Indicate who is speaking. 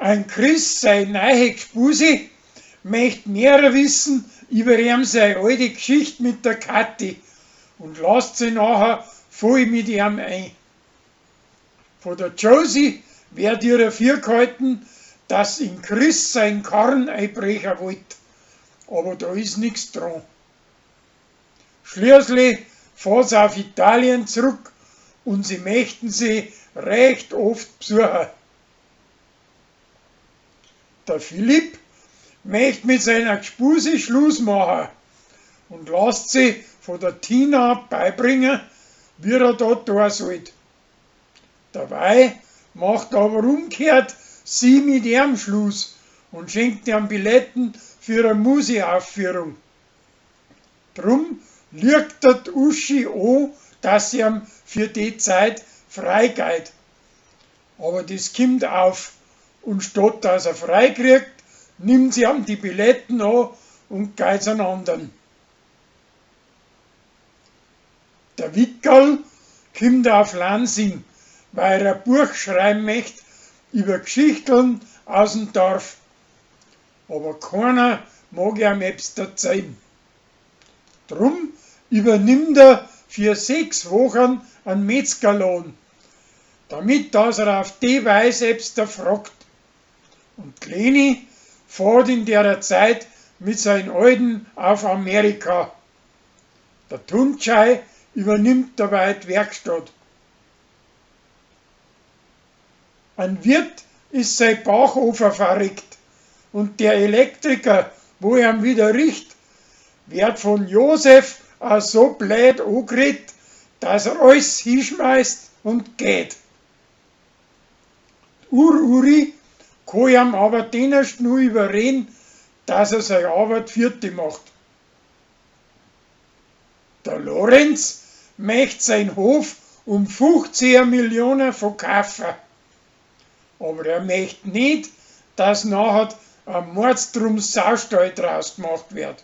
Speaker 1: An Chris sei neie Gspusi mecht mehr wissen über ihm sei alte Gschicht mit der Kathi und lasst sie nachher voll mit ihm ein. Von der Josie werd ihr fürghalten, dass in Chris sein Karren einbrechen wollt, aber da is nix dran. Schließlich fahrt's auf Italien zurück und sie möchten sie recht oft besuchen. Der Philipp möcht mit seiner Gspusi Schluss machen und lasst sie von der Tina beibringen, wie er da tun sollt. Dabei macht aber umgekehrt sie mit ihm Schluss und schenkt ihm Billetten für eine Museaufführung. Drum lügt der Uschi an, dass sie ihm für die Zeit frei geht. Aber das kommt auf und statt dass er frei kriegt, nimmt sie ihm die Billetten an und geht an anderen. Der Wickerl kommt auf Lansing, weil er ein Buch schreiben möchte über Geschichteln aus dem Dorf. Aber keiner mag ihm etwas erzählen. Drum übernimmt er für 6 Wochen einen Metzgerlohn, damit dass er auf die Weise etwas fragt. Und die Leni fährt in der Zeit mit seinen Alten auf Amerika. Der Tuncay übernimmt dabei die Werkstatt. Ein Wirt ist sein Bauchofer verrückt und der Elektriker, wo er ihm wieder riecht, wird von Josef auch so blöd angeredet, dass er alles hinschmeißt und geht. Ur-Uri kann ihm aber dennerst nur überreden, dass er seine Arbeit fertig macht. Der Lorenz möchte seinen Hof um 15 Millionen verkaufen. Aber er möchte nicht, dass nachher ein Mordstrum Saustall draus gemacht wird.